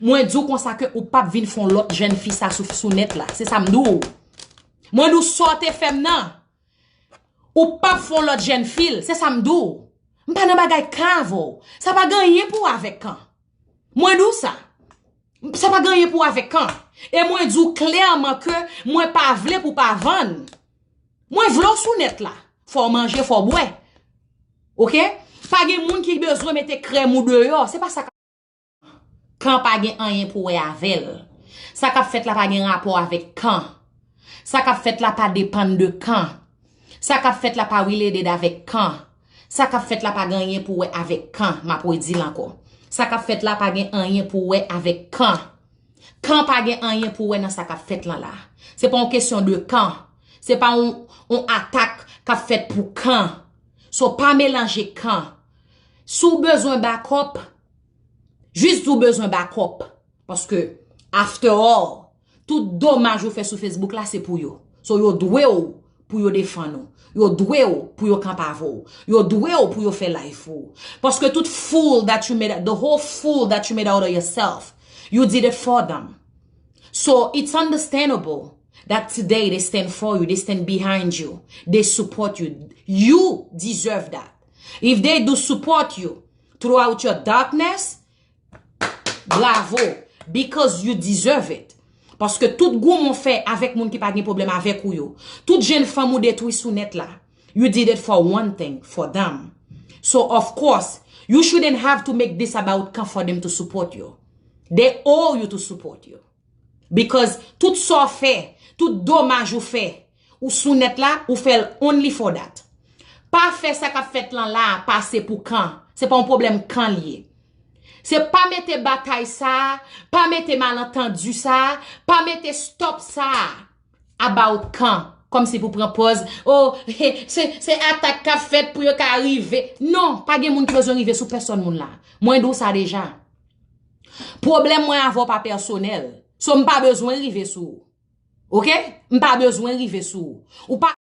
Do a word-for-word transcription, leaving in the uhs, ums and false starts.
Mwen di w konsa ke ou p ap vin fè yon lòt jèn fi sa sou, sou nèt la. Se sa m di w. Mwen di w sa w te fè m nan. Ou p ap fè yon lòt jèn fi l. Se sa m di w. M pa nan bagay kan avè w. Sa pa gen anyen pou w avèk kan. Mwen di w sa. Sa pa gen anyen pou w avèk kan. E mwen di w klèman ke mwen pa vle pou w pa vann. Mwen vle w sou nèt la. Fò w manje, fò w bwè. Oke? Pa gen moun ki bezwen mete krèm ou deyò. Se pa sa k ap Kan pa gen anyen pou wè avè l. Sa k ap fèt la pa gen rapò avèk kan. Sa k ap fèt la pa depann de kan. Sa k ap fèt la pa related avèk kan. Sa k ap fèt la pa gen anyen pou wè avèk kan. M ap redi l ankò. Sa k ap fèt la pa gen anyen pou wè avèk kan. Kan pa gen anyen pou wè nan sa k ap fèt lan la. Se pa yon kesyon de kan. Se pa yon, yon atak k ap fèt pou kan. So, pa melanje kan. Si w bezwen bakòp, jis di w bezwen bakòp. Paske, after all, tout domaj ou fè sou Facebook la, se pou yo. So, yo dwe w pou yo defann ou. Yo dwe w pou yo kanpe avè w. Yo dwe w pou yo fè live pou ou. Paske tout fool that you made, the whole fool that you made out of yourself, you did it for them. So, it's understandable that today they stand for you, they stand behind you, they support you. You deserve that. If they do support you throughout your darkness, bravo, because you deserve it. Paske tout goumen w fè avèk moun ki pa gen pwoblèm avèk ou yo, tout jèn fanm ou detwi sou nèt la, you did it for one thing, for them. So, of course, you shouldn't have to make this about kan for them to support you. They owe you to support you. Because tout sa w fè, tout domaj ou fè, ou sou nèt la, ou fè l only for that. Pa fè sa k ap fèt lan la a pase pou kan. Se pa yon pwoblèm kan l ye. Se pa mete batay sa a, pa mete malantandi sa a, pa mete stop sa a about kan. Kòmsi pou pran pòz, oh, se, se atak k ap fèt pou yo ka rive. Non, pa gen moun ki bezwen rive sou pèsòn moun la. Mwen di w sa deja. Pwoblèm mwen avè w pa pèsonèl. So, m pa bezwen rive sou ou. Oke? M pa bezwen rive sou ou. Ou pa